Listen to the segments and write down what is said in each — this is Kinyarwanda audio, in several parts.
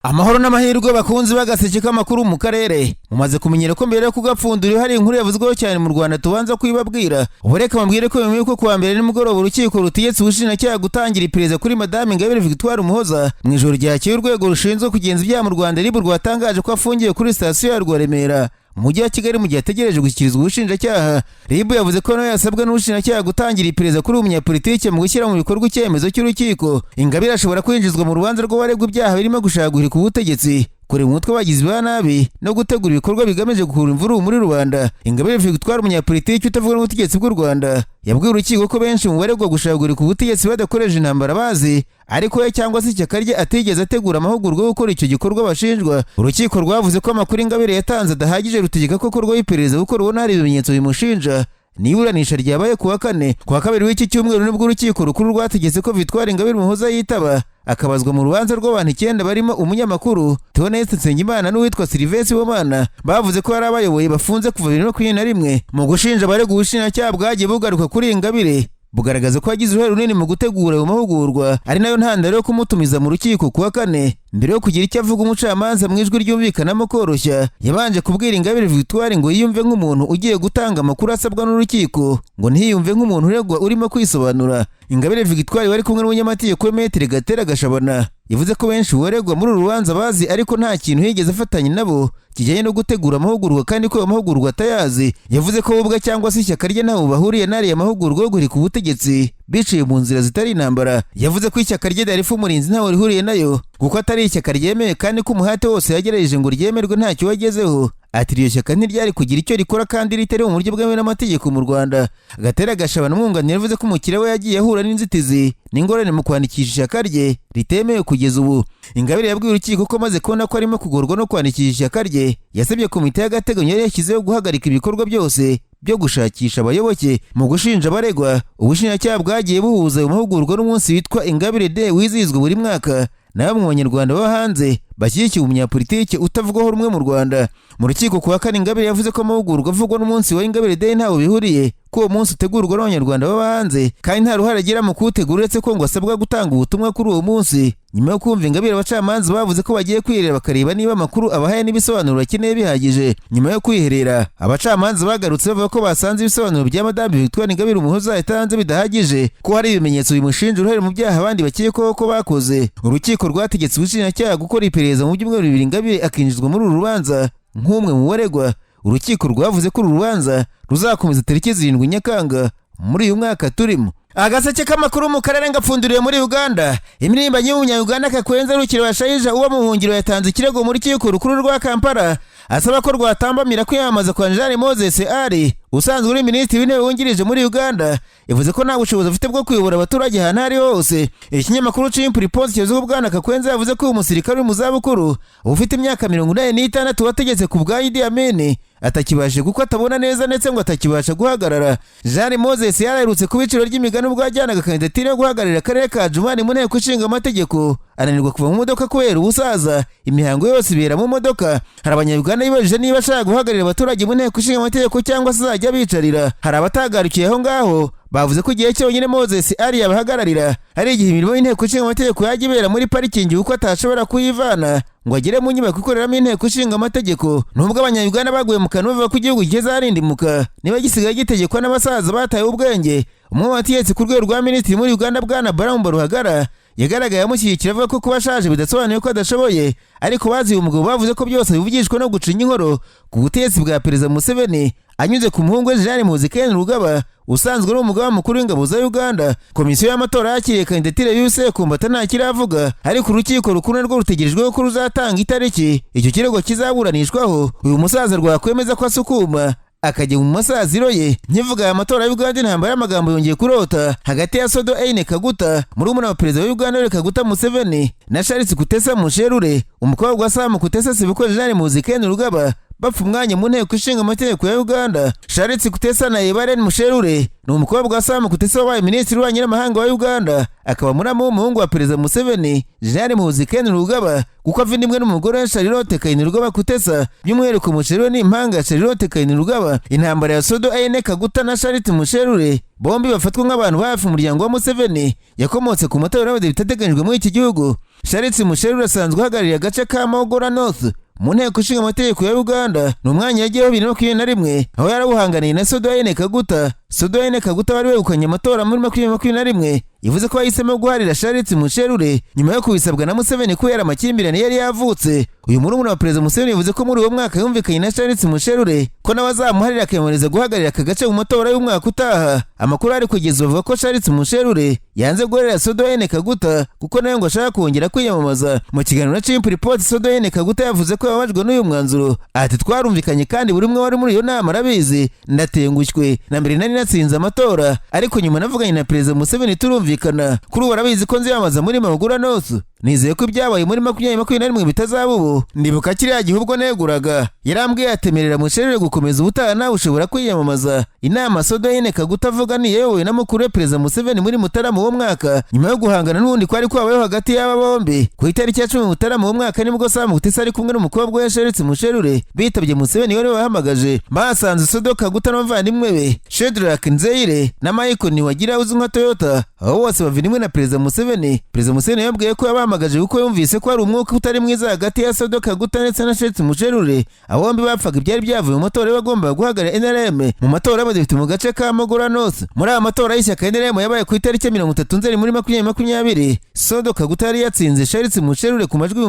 Amahoro n'amahirwe, bakunzi b'Agaseke k'amakuru mu karere. Mumaze kumenyera ko mbere yo kugapfundura hari inkuru yavuzweho cyane mu Rwanda tubanza kuyibabwira. Ubu reka mubwire ko nyuma y'uko kuwa mbere nimugoroba urukiko rutegetse ubushinjacyaha gutangira iperereza kuri Madame Ingabire Victoire Umuhoza, mu ijoro ryakeye urwego rushinzwe kugenza ibyaha mu Rwanda, RIB, rwatangaje ko afungiye kuri sitasiyo ya Rwaremera mu mujyi wa Kigali mu gihe ategereje gushyikirizwa ubushinjacyaha. RIB yavuze ko nawe yasabwe n'ubushinjacyaha gutangira iperereza kuri uyu munyapolitike mu gushyira mu bikorwa icyemezo cy'urukiko. Ingabire ashobora kwinjizwa mu rubanza rw'abaregwa ibyaha birimo gushaka guhirika ubutegetsi, kureba umutwe w'abagizi ba nabi no gutegura ibikorwa bigamije gukurura imvururu muri rubanda. Ingabire Victoire, umunyapolitiki utavuga n'ubutegetsi bw'u Rwanda, yabwiye urukiko ko benshi mu baregwa gushaka guhirika ubutegetsi badakoresha intambara bazi, ariko we cyangwa se ishyaka rye atigeze ategura amahugurwa yo gukora icyo gikorwa bashinjwa. Urukiko rwavuze ko amakuru Ingabire yatanze adahagije, rutegeka ko akorwaho iperereza kuko rubona hari ibimenyetso bimushinja. N'iburanisha ryabaye kuwa kane. Kuwa kabiri w'iki cyumweru nibwo urukiko rukuru rwategetse ko Victoire Ingabire Umuhoza yitaba akabazwa mu rubanza rw'abantu icyenda barimo umunyamakuru Theoneste Nsengimana n'uwitwa Sylvestre Sibomana bavuze ko hari abayoboye bafunze kuva 2021. Mu gushinja abaregwa, ubushinjacyaha bwagiye bugaruka kuri Ingabire, bugaragaza ko yagize uruhare runini mu gutegura ayo mahugurwa, ari nayo ntandaro yo kumutumiza mu rukiko kuwa kane. Mbere yo kugira icyo avuga, umucamanza mu ijwi ryumvikanamo koroshya yabanje kubwira Ingabire Victoire ngo yiyumve nk'umuntu ugiye gutanga amakuru asabwa n'urukiko, ngo ntiyumve nk'umuntu uregwa urimo kwisobanura. Ingabire Victoire wari kumwe n'umunyamategeko we Maître Gatera Gashabana yavuze ko benshi baregwa muri uru rubanza bazi, ariko nta kintu yigeze afatanya nabo kijyanye no gutegura amahugurwa, kandi ko ayo mahugurwa atayazi. Yavuze ko we ubwe cyangwa se ishyaka rye ntaho bahuriye n'ariya mahugurwa yo guhirika ubutegetsi biciye mu nzira zitari intambara. Yavuze ko ishyaka rye DALFA Umurinzi ntaho rihuriye nayo kuko atari ishyaka ryemewe, kandi ko umuhate wose yagerageje ngo ryemerwe ntacyo wagezeho. Ati: "Iryo shyaka ntiryari kugira icyo rikora kandi ritari mu buryo bwemewe n'amategeko mu Rwanda." Gatera Gashabana umwunganira yavuze ko umukiriya we yagiye ahura n'inzitizi n'ingorane mu kwandikisha ishyaka rye ritemewe kugeza ubu. Ingabire yabwiye urukiko ko amaze kubona ko arimo kugorwa no kwandikisha ishyaka rye, yasabye komite y'agateganyo yari yashyizeho guhagarika ibikorwa byose byo gushakisha abayoboke. Mu gushinja abaregwa, ubushinjacyaha bwagiye buhuza ayo mahugurwa n'umunsi witwa Ingabire Day wizihizwa buri mwaka na bamwe mu Banyarwanda baba hanze bashyigikiye umunyapolitiki utavugwaho rumwe mu Rwanda. Mu rukiko kuwa kane, Ingabire yavuze ko amahugurwa avugwa n'umunsi wa Ingabire Day ntaho bihuriye, ko uwo munsi utegurwa n'Abanyarwanda baba hanze kandi nta ruhare agira mu kuwutegura, uretse ko ngo asabwa gutanga ubutumwa kuri uwo munsi. Nyuma yo kumva Ingabire, abacamanza bavuze ko bagiye kwiherera bakareba niba amakuru abahaye n'ibisobanuro bakeneye bihagije. Nyuma yo kwiherera, abacamanza bagarutse bavuga ko basanze ibisobanuro bya Madame Victoire Ingabire Umuhoza yatanze bidahagije, ko hari ibimenyetso bimushinja uruhare mu byaha abandi bakekwaho ko bakoze. Urukiko rwategetse ubushinjacyaha gukora iperereza mu byumweru 2, Ingabire akinjizwa muri uru rubanza nk'umwe mu baregwa. Urukiko rwavuze ko uru rubanza ruzakomeza tariki 7 Nyakanga muri uyu mwaka turimo. Agaseke k'amakuru mu karere ngapfunduriye muri Uganda. Impirimbanyi y'Umunya-Uganda Kakwenza Rukirabashaija uba mu buhungiro yatanze ikirego mu rukiko rukuru rwa Kampala, asaba ko rwatambamira kwiyamamaza kwa Jean Moses Ali usanzwe uri minisitiri w'intebe wungirije muri Uganda. Yavuze ko nta bushobozi afite bwo kuyobora abaturage ahantu aho ari hose. Ikinyamakuru Chimpreports kivuze ko Bwana Kakwenza yavuze ko uyu musirikare uri mu zabukuru ufite imyaka 86 wategetse ku bwa Idi Amin atakibashe kuko atabona neza, ndetse ngo atakibasha guhagarara. Jean Moses yaraherutse kuba iciro ry'imigani ubwo yajyanaga kandidatire yo guhagararira akarere ka Adjumani mu nteko ishinga amategeko, ananirwa kuva mu modoka kubera ubusaza, imihango yose ibera mu modoka. Hari Abanyarwanda bibajije niba ashaka guhagararira abaturage mu nteko ishinga amategeko cyangwa se azajya abicarira. Hari abatagarukiye aho ngaho bavuze ko igihe cyonyine Moses ari yabahagararira ari igihe imirimo y'inteko ishinga amategeko yajya ibera muri parikingi, kuko atashobora kuyivana ngo agere mu nyubako ikoreramo inteko ishinga amategeko. Nubwo Abanyarwanda baguye mu kanwa bavuga ko igihugu kigeze aharindimuka niba gisigaye gitegekwa n'abasaza bataye ubwenge, umwe mu bategetsi ku rwego rwa minisitiri muri Uganda, Bwana Balaam Barugahara, yagaragaye amushyigikira, avuga ko kuba ashaje bidasobanuye ko adashoboye. Ariko bazi uyu mugabo bavuze ko byose bivugishwa no gucinya inkoro ku butegetsi bwa Perezida Museveni anyuze ku muhungu we Jean Muhoozi Kainerugaba usanzwe ari umugaba mukuru w'ingabo za Uganda. Komisiyo y'amatora yakiriye kandidatire y'Uwise Kumbata ntakiravuga, ariko urukiko rukuru narwo rutegerejweho ko ruzatanga itariki icyo kirego kizaburanishwaho, uyu musaza rwakwemeza ko asukuma akajya mu masaziro ye. Nkivuga aya matora ya Uganda, intambara y'amagambo yongeye kurota hagati ya Sodo Eine Kaguta, murumuna wa perezida wa Uganda Yoweri Kaguta Museveni, na Charles Kutesa Musherure, umukobwa wa Sam Kutesa Sebukwe Jean Muhoozi Kainerugaba, bapfa umwanya mu nteko ishinga amategeko ya Uganda. Charles Kutesa na Ebaren Musherure ni umukobwa wa Sam Kutesa wabaye minisitiri w'ububanyi n'amahanga wa Uganda, akaba muramu w'umuhungu wa Perezida Museveni Jean Muhoozi Kainerugaba, kuko ava inda imwe n'umugore we Charlotte Kainerugaba Kutesa. By'umwihariko Musherure ni impanga ya Charlotte Kainerugaba. Intambara ya Sodo Aine Kaguta na Charlotte Musherure. Bombi bafatwa nk'abantu hafi umuryango wa Museveni yakomotse ku matora y'abadepite ateganyijwe muri iki gihugu. Charles Musherure asanzwe uhagarariye agace ka Mawogola North mu nteko ishinga amategeko ya Uganda. Ni umwanya yagiyeho 2021, aho yarawuhanganiye na Sodo Aine Kaguta. Sodo Aine Kaguta wari wegukanye amatora muri 2021 yavuze ko yahisemo guharira Charles Musherure nyuma yo kubisabwa na Museveni kubera amakimbirane yari yavutse. Uyu murumuna wa Perezida Museveni yavuze ko muri uwo mwaka yumvikanye na Charles Musherure ko nawe azamuharira, akemureza guhagararira aka gace mu matora y'umwaka utaha. Amakuru ari kugeza bavuga ko Charles Musherure yanze guharira Sodo Aine Kaguta kuko nawe ngo ashaka kongera kwiyamamaza. Mu kiganiro na Chimp Report, Sodo Aine Kaguta yavuze ko yababajwe n'uyu mwanzuro. Ati: "Twarumvikanye kandi buri umwe wari muri iyo nama arabizi. Ndatengushywe. Na mbere nari natsinze amatora, ariko nyuma navuganye na Perezida Museveni turumvikana. Kuri ubu arabizi ko nziyamamaza muri Mawogola North. Nizeye ko ibyabaye muri 2021 bitazaba ubu. Ndibuka kiriya gihe ubwo neguraga, yarambwiye atemerera Musherure gukomeza, ubutaha nawe ushobora kwiyamamaza." Inama Sodo Aine Kaguta avuga ni iyayobowe na mukuru we Perezida Museveni muri Mutarama uwo mwaka, nyuma yo guhangana n'ubundi kwari kwabayeho hagati y'aba bombi. Ku itariki ya 10 Mutarama uwo mwaka nibwo Sam Mutesa ari kumwe n'umukobwa we Charles Musherure bitabye Museveni wari wahamagaje. Basanze Sodo Kaguta n'abavandimwe be Shedrack Nzeire na Michael Niwagira uzwi nka Toyota, abo bose bavindimwe na Perezida Museveni. Perezida Museveni yababwiye ko yabahamagaje kuko yumvise ko hari umwuka utari mwiza hagati ya Sodo Kaguta ndetse na Charles Musherure. Abo bombi bapfaga ibyari byavuye mu matora bagombaga guhagarara NRM mu matora y'abadepite mu gace ka Mawogola North. Muri aya matora y'ishyaka NRM yabaye ku itariki ya 30 Nzeri muri 2020, Sodo Kaguta yari yatsinze Charles Musherure ku majwi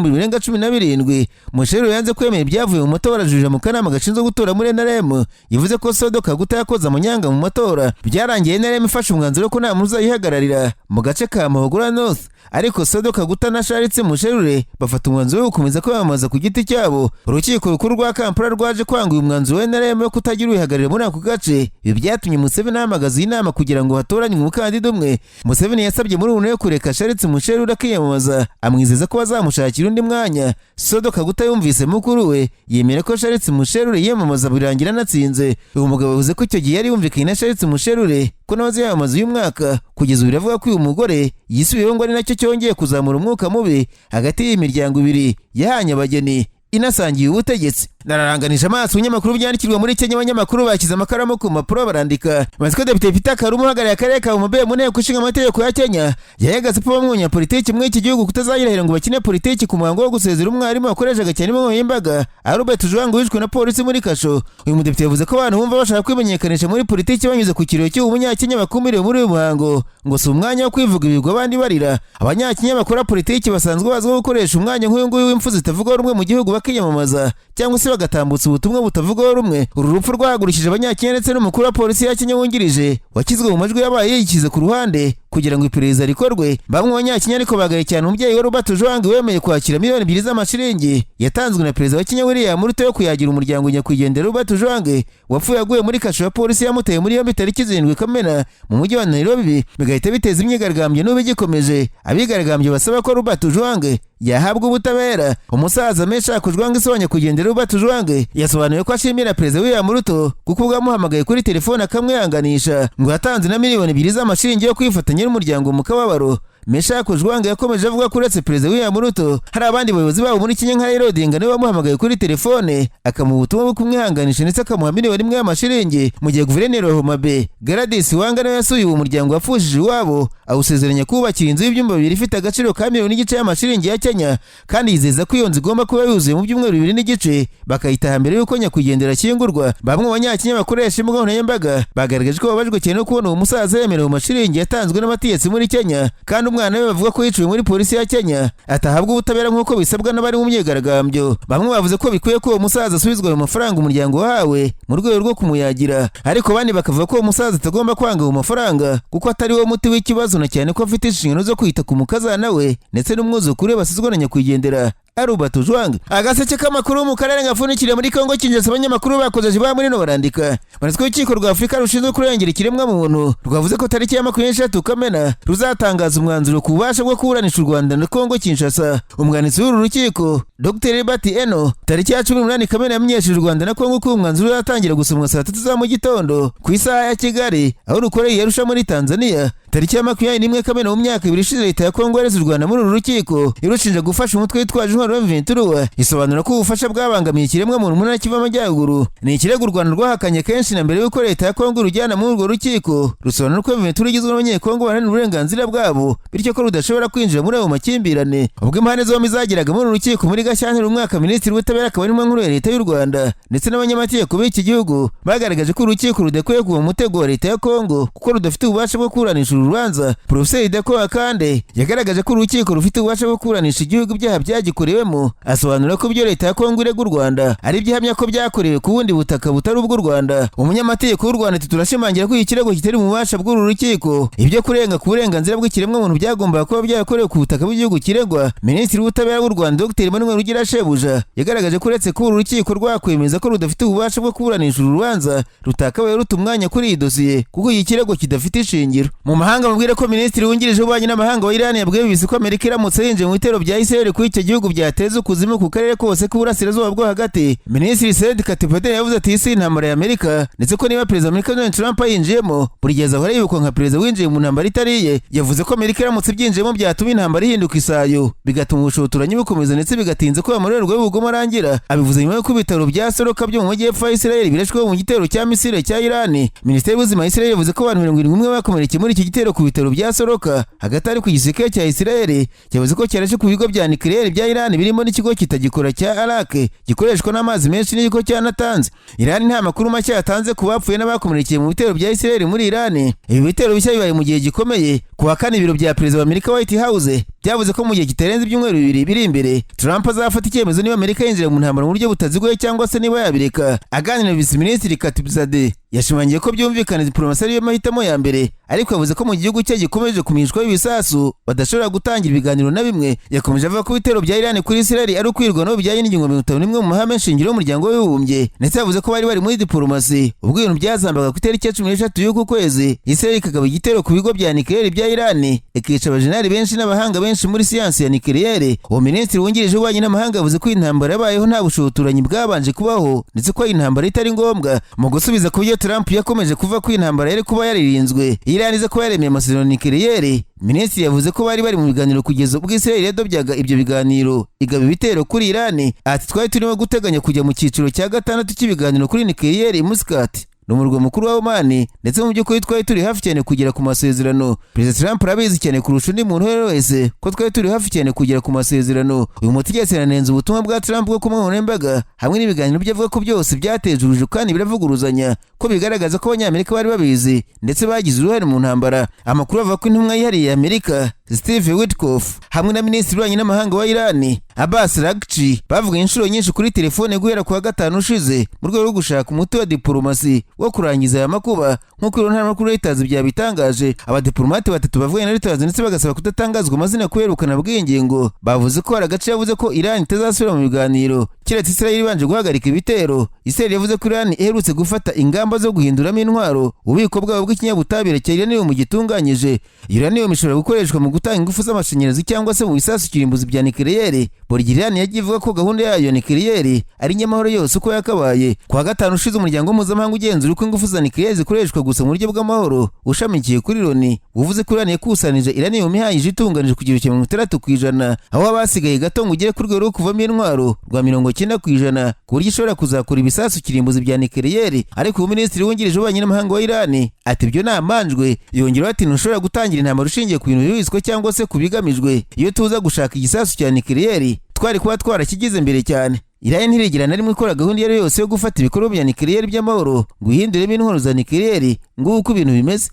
17,000. Musherure yanze kwemera ibyavuye mu matora, ajurira mu kanama gashinzwe gutora muri NRM. Yavuze ko Sodo Kaguta yakoze amanyanga mu matora. Byarangiye NRM ifashe umwanzuro ko nta muntu uzayihagararira mu gace ka Mawogola North, ariko Sodo Kaguta na Charles Musherure bafata umwanzuro wo gukomeza kwiyamamaza ku giti cyabo. Urukiko rukuru rwa Kampala rwaje kwanga uyu mwanzuro wa NRM wo kutagira uwihagararira muri ako gace. Ibi byatumye Museveni ahamagaza iyi nama kugira ngo hatoranywe umukandida umwe. Museveni yasabye muri ubu kureka Charles Musherure akiyamamaza, amwizeza ko bazamushakira undi mwanya. Sodo Kaguta yumvise mukuru we, yemera ko Charles Musherure yiyamamaza, birangira anatsinze. Uyu mugabo yavuze ko icyo gihe yari yumvikanye na Charles Musherure ko nawe aziyamamaza uyu mwaka. Kugeza ubu biravuga ko uyu mugore yisubiyeho, ngo ari nacyo cyongeye kuzamura umwuka mubi hagati y'iyi miryango ibiri yahanye abageni inasangiye ubutegetsi. Nararanganije amaso ibinyamakuru byandikirwa muri Kenya. Abanyamakuru bashyize amakaramu ku mpapuro barandika. Maze ko Depite Peter Kaluma uhagarariye akarere ka Homa Bay mu nteko ishinga amategeko ya Kenya yahagaze ko bamwe mu banyapolitiki muri iki gihugu kutazayirahira ngo bakine politiki ku muhango wo gusezera umwarimu wakoreshaga cyane imbuga nkoranyambaga Albert Ojwang wishwe na polisi muri kasho. Uyu mudepite yavuze ko abantu bumva bashaka kwimenyekanisha muri politiki banyuze ku kiriro cy'uwo munyakenya bakumiriwe muri uyu muhango, ngo si umwanya wo kwivuga ibigwi abandi barira. Abanyakenya bakora politiki basanzwe bazwiho gukoresha umwanya nk'uyu nguyu w'impfu zitavugwaho rumwe mu gihugu bakiyamamaza cyangwa se bagatambutsa ubutumwa butavugwaho rumwe. Uru rupfu rwahagurukije Abanyakenya ndetse n'umukuru wa polisi ya Kenya wungirije washyizwe mu majwi yabaye yishyize ku ruhande kugira ngo iperereza rikorwe. Bamwe mu Banyakenya ariko bagaye cyane umubyeyi wa Robert Ojwang wemeye kwakira 2 miliyoni z'amashiringi yatanzwe na Perezida wa Kenya William Ruto yo kuyagira umuryango nyakwigendera Robert Ojwang wapfuye aguye muri kasho ya polisi yamuteye muri yombi tariki 7 Kamena mu mujyi wa Nairobi, bigahita biteza imyigaragambyo n'ubu igikomeje. Abigaragambye basaba ko Robert Ojwang yahabwa ubutabera. Umusaza Meshak Ojwang, ise wa nyakwigendera Robert Ojwang, yasobanuye ko ashimira Perezida William Ruto kuko ubwo yamuhamagaye kuri telefone akamwihanganisha, ngo yatanze na 2 miliyoni z'amashiringi yo kwifatanya n'umuryango mu kababaro. Meshak Ojwang yakomeje avuga ko uretse Perezida William Ruto hari abandi bayobozi babo muri Kenya nka Raila Odinga niwe wamuhamagaye kuri telefone akamuha ubutumwa bwo kumwihanganisha ndetse akamuha 1 miliyoni y'amashiringi, mu gihe Guverineri wa Homa Bay Gladys Wanga nawe yasuye uwo muryango wapfushije iwabo, awusezeranya kubakira inzu y'ibyumba bibiri ifite agaciro ka 1.5 miliyoni y'amashiringi ya Kenya, kandi yizeza ko iyo nzu igomba kuba yuzuye mu byumweru 2.5, bakayitaha mbere y'uko nyakwigendera ashyingurwa. Bamwe mu Banyakenya bakoresha imbuga nkoranyambaga bagaragaje ko bababajwe cyane no kubona uwo musaza yemerewe amashiringi yatanzwe n'amategeko muri Kenya, kandi umwana we bavuga ko yiciwe muri polisi ya Kenya atahabwa ubutabera nk'uko bisabwa n'abari mu myigaragambyo. Bamwe bavuze ko bikwiye ko uwo musaza asubizwa ayo mafaranga umuryango wahawe mu rwego rwo kumuyagira, ariko abandi bakavuga ko uwo musaza atagomba kwanga ayo mafaranga kuko atari wo muti w'ikibazo, na cyane ko afite inshingano zo kwita ku mukazana we ndetse n'umwuzukuru we basizwe na nyakwigendera Albert Ojwang. Agaseke k'amakuru mu karere gapfundikiriye muri Kongo Kinshasa. Abanyamakuru bakoze ba muri no barandika baretse ko urukiko rwa Afurika rushinzwe kurengera ikiremwa muntu rwavuze ko tariki ya 23 Kamena ruzatangaza umwanzuro ku bubasha bwo kuburanisha u Rwanda na Kongo Kinshasa. Umwanditsi w'uru rukiko Dr Herbert Eno tariki ya 18 Kamena yamenyesheje u Rwanda na Kongo ko uyu mwanzuro uzatangira gusomwa saa 3 za mu gitondo ku isaha ya Kigali, aho rukoreye i Arusha muri Tanzania. Tariki ya 23 Kamena urukiko rwatangaje ko Tariki ya 21 Kamena mu myaka 2 ishize, leta ya Kongo yareze u Rwanda muri uru rukiko irushinja gufasha umutwe witwaje intwaro wa M23, isobanura ko ubufasha bwabangamiye ikiremwamuntu mu ntara Kivu y'Amajyaruguru. Ni ikirego u Rwanda rwahakanye kenshi na mbere y'uko leta ya Kongo irujyana muri urwo rukiko, rusobanura ko M23 igizwe n'Abanyekongo baharanira uburenganzira bwabo, bityo ko rudashobora kwinjira muri ayo makimbirane. Ubwo impande zombi zageraga muri uru rukiko muri Gashyantare umwaka, Minisitiri w'Ubutabera akaba n'intumwa nkuru ya leta y'u Rwanda ndetse n'abanyamategeko b'iki gihugu bagaragaje ko urukiko rudakwiye kuva mu mutego wa leta ya Kongo kuko rudafite ububasha bwo kuburanisha uru rubanza. Profeseri Dako Akande yagaragaje ko urukiko rufite ububasha bwo kuburanisha igihugu ibyaha byagikorewemo, asobanura ko ibyo leta ya Kongo irega u Rwanda ari igihamya ko byakorewe ku bundi butaka butari ubw'u Rwanda. Umunyamategeko w'u Rwanda ati: "Turashimangira ko iki kirego kitari mu bubasha bw'uru rukiko. Ibyo kurenga ku burenganzira bw'ikiremwamuntu byagombaga kuba byarakorewe ku butaka bw'igihugu kiregwa." Minisitiri w'Ubutabera w'u Rwanda, Dr Emmanuel Ugirashebuja, yagaragaje ko uretse kuba uru rukiko rwakwemeza ko rudafite ububasha bwo kuburanisha uru rubanza, rutakabaye ruta umwanya kuri iyi dosiye kuko iki kirego kidafite ishingiro. Mu mahanga, mubwire ko minisitiri wungirije w'ububanyi n'amahanga wa Iran yabwiye BBC ko Amerika iramutse yinjiye mu bitero bya Israel kuri icyo gihugu byateza ukuzimu ku karere kose k'uburasirazuba bwo hagati. Minisitiri Said Khatibzadeh yavuze ati: "Isi intambara ya Amerika", ndetse ko niba perezida Amerika Donald Trump ayinjiyemo, buri gihe azahora yibukwa nka perezida winjiye mu ntambara itari iye. Yavuze ko Amerika iramutse ibyinjiyemo byatuma intambara ihinduka isayo, bigatuma ubushotoranyi bukomeza ndetse bigatinza ko amarorerwa y'ubugome arangira. Abivuze nyuma y'uko ibitaro bya Soroka byo mu majyepfo ya Israel birashweho mu gitero cya misile cya Iran. Minisiteri y'Ubuzima ya Israel yavuze ko abantu 71 bakomerekeye muri iki gitero ku bitaro bya Soroka. Hagati ariko, igisirikare cya Israel cyavuze ko cyarashe ku bigo bya nucléaire bya Iran, birimo n'ikigo kitagikora cya Arak gikoreshwa n'amazi menshi n'ikigo cya Natanz. Iran nta makuru make yatanze ku bapfuye n'abakomerekeye mu bitero bya Israel muri Iran. Ibi bitero bishya bibaye mu gihe gikomeye. Ku wa kane, ibiro bya perezida wa Amerika, White House, byavuze ko mu gihe kitarenze ibyumweru 2 biri imbere Trump azafata icyemezo niba Amerika yinjira mu ntambara mu buryo butaziguye cyangwa se niba yabireka. Aganira na Visi Minisitiri Khatibzadeh, yashimangiye ko byumvikana diplomasi ariyo mahitamo ya mbere, ariko yavuze ko mu gihugu cye gikomeje kumishwaho ibisasu badashobora gutangira ibiganiro na bimwe. Yakomeje avuga ko ibitero bya Iran kuri Israel ari ukwirwanaho bijyanye n'ingingo 51 mu mahame shingiro y'Umuryango w'Abibumbye, ndetse yavuze ko bari bari muri diplomasi ubwo ibintu byazambaga ku itariki ya 13 y'uku kwezi, Israel ikagaba igitero ku bigo bya nucléaire bya Iran, ikica abajenali benshi n'abahanga benshi muri siyansi ya nucléaire. Uwo minisitiri wungirije w'ububanyi n'amahanga yavuze ko intambara yabayeho nta bushotoranyi bwabanje kubaho, ndetse ko intambara itari ngombwa. Mu gusubiza ku byo Trump yakomeje kuva ko intambara yari kuba yaririnzwe Iran iza kuba yaremeye amasezerano nucléaire, minisitiri yavuze ko bari bari mu biganiro kugeza ubwo Israel yadobyaga ibyo biganiro igaba ibitero kuri Iran. Ati: "Twari turimo guteganya kujya mu cyiciro cya gatandatu cy'ibiganiro kuri nucléaire i Muscat, ni umurwa mukuru wa Oman, ndetse mu by'ukuri twari turi hafi cyane kugera ku masezerano. Perezida Trump arabizi cyane kurusha undi muntu uwo ari we wese ko twari turi hafi cyane kugera ku masezerano." Uyu mutegetsi yanenze ubutumwa bwa Trump bwo ku nkoranyambaga hamwe n'ibiganiro bye, avuga ko byose byateje urujijo kandi biravuguruzanya, ko bigaragaza ko Abanyamerika bari babizi ndetse bagize uruhare mu ntambara. Amakuru avuga ko intumwa yihariye ya Amerika Steve Witkoff hamwe na minisitiri w'ububanyi n'amahanga wa Iran Abbas Araghchi bavuganye inshuro nyinshi kuri telefone guhera ku wa gatanu ushize mu rwego rwo gushaka umuti wa diplomasi wo kurangiza aya makuba, nk'uko ibiro ntaramakuru Reuters byabitangaje. Abadiplomate batatu bavuganye na Reuters ndetse bagasaba kudatangazwa amazina kubera ubukana bw'iyi ngingo, bavuze ko hari agace yavuze ko Iran itazasubira mu biganiro keretse Israel ibanje guhagarika ibitero. Israel yavuze ko Iran iherutse gufata ingamba zo guhinduramo intwaro ububiko bwabo bw'ikinyabutabire cya uranium gitunganyije. Uranium ishobora gukoreshwa mu gutanga ingufu z'amashanyarazi cyangwa se mu bisasu kirimbuzi bya nucléaire. Buri gihe Iran yagiye ivuga ko gahunda yayo ya nucléaire ari nyamahoro yose uko yakabaye. Ku wa gatanu ushize, umuryango mpuzamahanga ugenzura uko ingufu za nucléaire zikoreshwa gusa mu buryo bw'amahoro ushamikiye kuri Loni uvuze ko Iran yakusanije uranium ihagije itunganije ku kigero cya 60%, aho haba hasigaye gato ngo ugere ku rwego rwo kuvamo intwaro rwa 90%, ku buryo ishobora kuzakora ibisasu kirimbuzi bya nucléaire. Ariko ubu minisitiri wungirije w'ububanyi n'amahanga wa Iran ati: "Ibyo ni amanjwe." Yongeraho ati: "Ntushobora gutangira intambara ushingiye ku bintu bibitswe cyangwa se ku bigamijwe. Iyo tuza gushaka igisasu cya nucléaire, twari kuba twarakigize mbere cyane." Iran ntirigira na rimwe ikora gahunda iyo ari yo yose yo gufata ibikorwa bya nucléaire by'amahoro ngo ihinduremo intwaro za nucléaire. Nguko uko ibintu bimeze,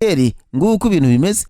nguko uko ibintu bimeze.